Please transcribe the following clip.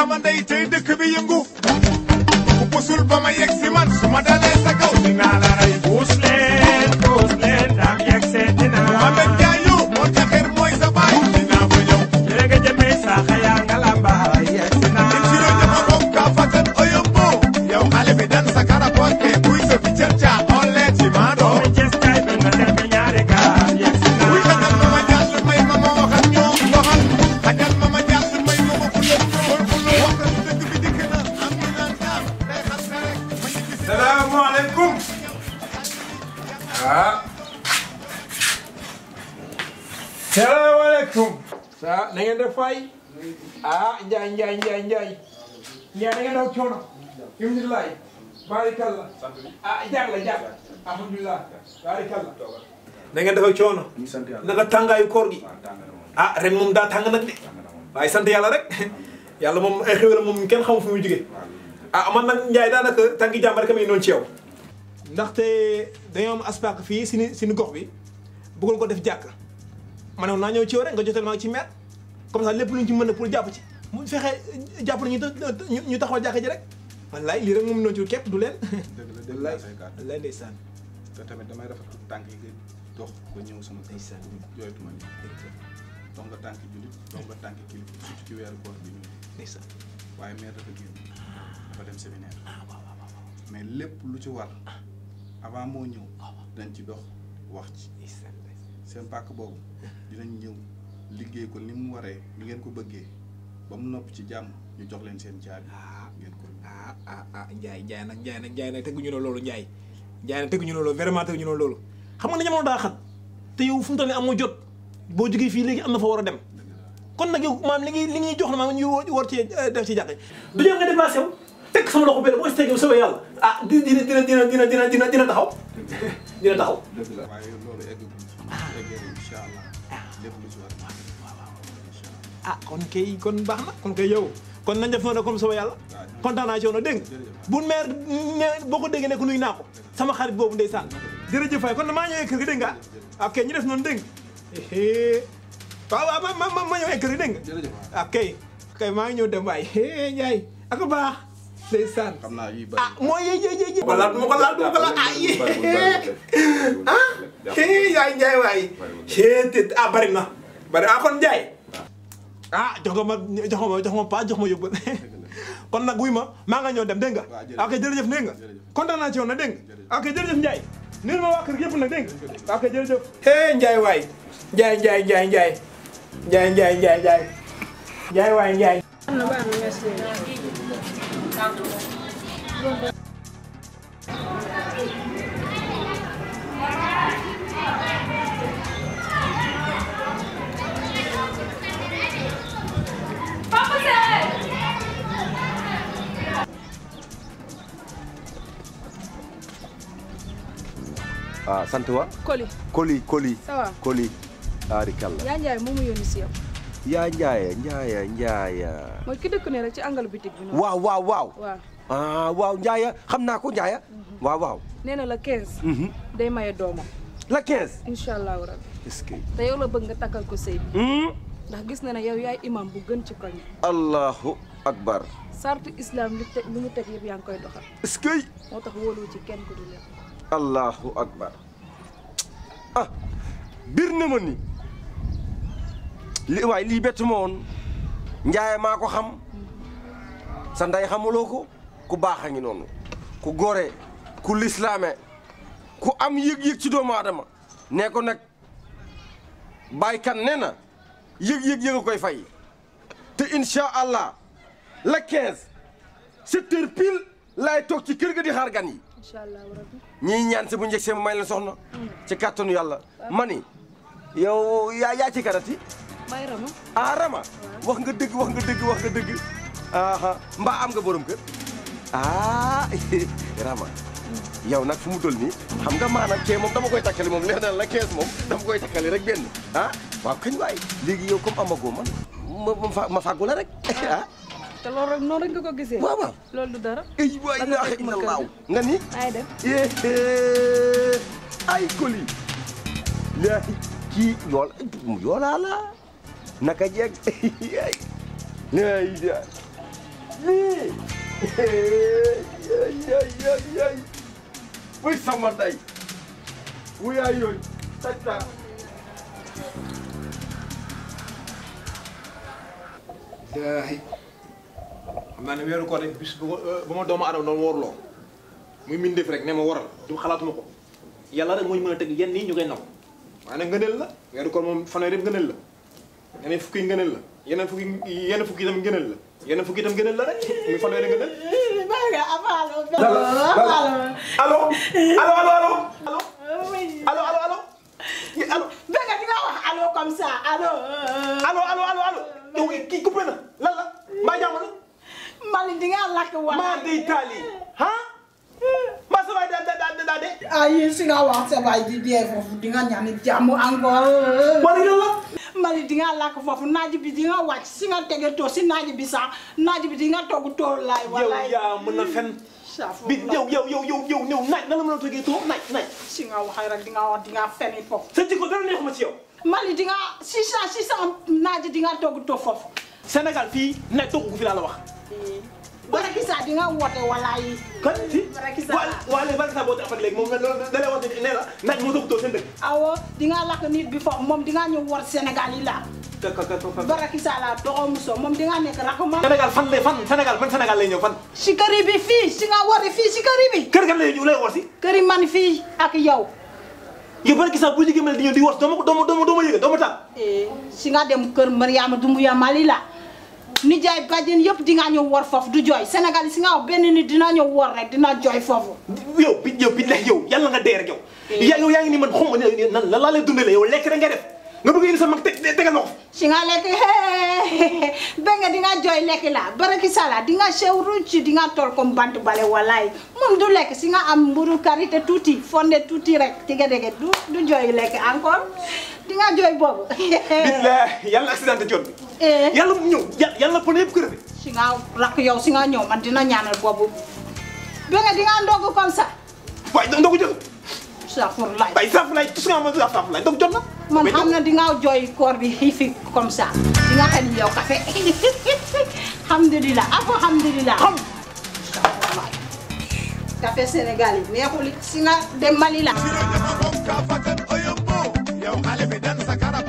sama ndey tey dëkk bi yëngu ku pusul ba ma yegg si man su ma dalee sa kaw dinaa la rey puus leen daam yegg see dinaa Mohamed Ndiaye moo taxeer mooy sa baay dinaa fa ñëw léegi jëmee sa xayaa nga lamba yegg si naa im siro ñama bokk ka fatan oyombo yow xale bi dan sa karakoon ke kuy sa fi cër caa on leen ci maa doo jes kay bi nga dem bi ñaari ka yegg si naa wuy xatal ma ma jàll may ma ma wax ak ñoom waxal xatal ma ma jàll may ma ma fulla waxal dëgg bi dikk na am ñu naan ñaar day xas na rek ma ñu gis salaamaaleykum salaamaaleykum na ngeen def fay Njaay na ngeen daw coono alhamdulilah barikalla jàll alhamdulilah barikalla na ngeen dafa coono naka tàngaayu koor gi ren moom daa tàng nag de waaye sant yàlla rek yàlla moom ay xéwal moom kenn xamu fu muy jógee man nag Njaay daanaka tàngi jàmm rek may noonu ci yow ndaxte dañoo am aspect fii suñu gox bi bëggoon ko def jàkk ma ne naa ñëw ci yow rek nga jotal ma ci maire comme ça lépp lu ñu ci mën a pour jàpp ci mu fexe jàpp na ñu taxawal jàkka ji rek wallaay lii rek moom noonu ci képp du leen dëgg la wallaay ndeysaan te tamit damay rafetlu tànk yi nga dox ba ñëw sama ndeysaan jooytuma ni dox nga tànk julit dox nga tànk kilifa surtout ci weeru koor bi ñu ndeysaan waaye maire dafa génn dafa dem séminaire mais lépp lu ci war avant moo ñëw dañ ci dox wax ci seen pàkk boobu dinañ ñëw liggéey ko ni mu waree ni ngeen ko bëggee ba mu nopp ci jàmm ñu jox leen seen caabi ngeen ko Njaay nag teguñu loolu Njaay nag teguñu loolu vraiment teguñu loolu xam nga ne jamono daa xat te yow fu mu toll nii amoo jot boo jógee fii léegi am na fa war a dem kon nag yow maam li ñuy jox na maam ñu war ci def ci jàkk du yow nga déplacé wu teg sama loxo benn boo si tegee soobee yàlla dina taxaw dina taxaw waaye loolu eggee incha allah lépp lu ci war kon baax na kon kay yow kon nañ def noonu comme soobee yàlla kontaan naa ci yow nag dégg nga bu maire boo ko déggee nekk nuyu naa ko sama xarit boobu ndeysaan jërëjëf Faye kon maa ñëwee kër gi dégg nga ok ñu def noonu dégg nga waaw ma ñëwee kër gi dégg nga ok maa ngi ñëw dem waay Njaay ak baax ndeysaan xam naa yi mooy yéy ko laal yaay Njaay waay bari na kon Njaay jox ma yóbbal kon nag wuy maa nga ñëw dem dégg nga ok jërëjëf dégg nga kontaan naa ci yow na dégg nga ok jërëjëf Njaay nii ma waa kër yëpp nag dégg nga ok jërëjëf Njaay waay Njaay waay Njaay sant wa Koli ça va Koli arikalla yaa Njaay moom mu yónni si yow yaa Njaaya mooy ki dëkk ne rek ci angalu bitig bi noonu waaw Njaaya xam naa ko Njaaya waaw nee na la 15 day maye doomam la 15 incha allahu rabbi est-ce que te yow la bëgg nga takkal ko sëy bi ndax gis na ne yow yaay imam bu gën ci koñ allahu akbar sartu islam li ñu teg yëpp yaa ngi koy doxal est-ce que moo tax wóolu ci kenn ku dul yow allahu akbar bir na ma ni lii bett ma woon Njaay maa ko xam sa nday xamuloo ko ku baax a ngi noonu ku gore ku lislaame ku am yëg-yëg ci doomu aadama nee ko nag baykan nee na yëg-yëg a koy fay te incha allah la 15 7 heures pile laay toog ci kër ga di xaar gan yi incha allah rabbi ñii ñaan si bu njëkk see may leen soxna ci kàttanu yàlla mani yow yaa ci karati may Rama Rama wax nga dëgg mbaa am nga borom kër Rama yow nag fu mu toll nii xam nga maanaam kee moom dama koy takkali moom leer na la 15 moom dama koy takkali rek benn waaw kañ waay léegi yow comme amagoo man ma fàggu la rek te loolu rek noonu rek nga ko gisee waaw loolu du dara ay waay ilaaha illallah nga ni ay dem ay Koli laahi kii yoolaa la naka jeeg ay Yay. Wuy sama day. Wuy ay yooyu. Tata. xam naa ne weeru koor rek bis ba ma doomu aadama doon woorloo muy mbindeef rek ne ma waral du xalaatuma ko yàlla rek moo ñu mën a teg yenn yi ñu koy naw waaye nag ngëneel la weeru koor moom fanweer yëpp ngëneel la yeneen fukki yi ngëneel la yeneen fukki itam ngëneel la yeneen fukki itam ngëneel la rek muy fanweer ngëneel. allo. Béga di nga wax allo comme ça allo. yow kii coupé na lan la mbaa jàmm la. Mali di nga lakk wala. maa dey taali maa sa waay daa de. Ayi si nga wax sa waay di dee foofu di nga ñaan jàmm encore. wala yow la. Mali di nga lakk foofu naaj bi di nga wàcc si nga tege to si naaj bi sax naaj bi di nga togg tool laay. walaay yow yaa mën na fen. bi yow naaj na la mën a toggee too naaj. si nga waxee rek di nga wax di nga fen foofu. sa jikko dara neexuma ci yow. Mali di nga si naaj di nga togg to foofu. Sénégal fii naaj togg gu fi laa la wax. Barakissa di nga woote walaay. kan si Barakissa waa léegi Barakissa boo tax léegi moom da lay wax ne la naaj moo togg too seen dëkk. awo di nga lakk nit bi foofu moom di nga ñëw war Sénégal yi la. Barakissa la doxo muso moom di nga nekk rakuma. Sénégal fan Sénégal man Sénégal lay ñëw fan. si kër bi fii si nga wari fii si kër bi. kër ga lay war si. kër yi man fii ak yow. yow Barakissa bu jigéen mel di ñëw di war doo ma yëgal doo ma taal. si nga dem kër Mariama Dumbuya Mali la. nijaay bàjjen yëpp di nga ñëw war foofu du jooy Sénégal si nga wax benn nit dina ñëw war rek dina jooy foofu. yow yàlla nga dee rek yow. yow yaa ngi ni man xaw ma nan la laa lay dundalee yow lekk rek nga def nga bëgg indi sa mag tegal ma ko. si nga lekk ba nga di nga jooy lekk la Barakissa la di nga sew ruuc di nga tol comme bant bale walaay moom du lekk si nga am mburu karité tuuti fonde tuuti rek tige dege du jooy lekk encore di nga jooy boobu. billahi yàlla accidenté jot bi. yàlla ñëw yàlla pone yëpp kër bi. si nga rakk yow si nga ñëw man dina ñaanal boobu ba nga di nga ndogu comme ça. waaye ndogu jot. safurlaay waaye safurlaay tus nga ma safurlaay ndogu jot na. man xam na di nga jooy koor bi xiifi comme ça di nga xel yow café alhamdulilah alhamdulilah. safurlaay café Sénégal yi neexul si nga dem Mali la. yow xale bi dan sa kara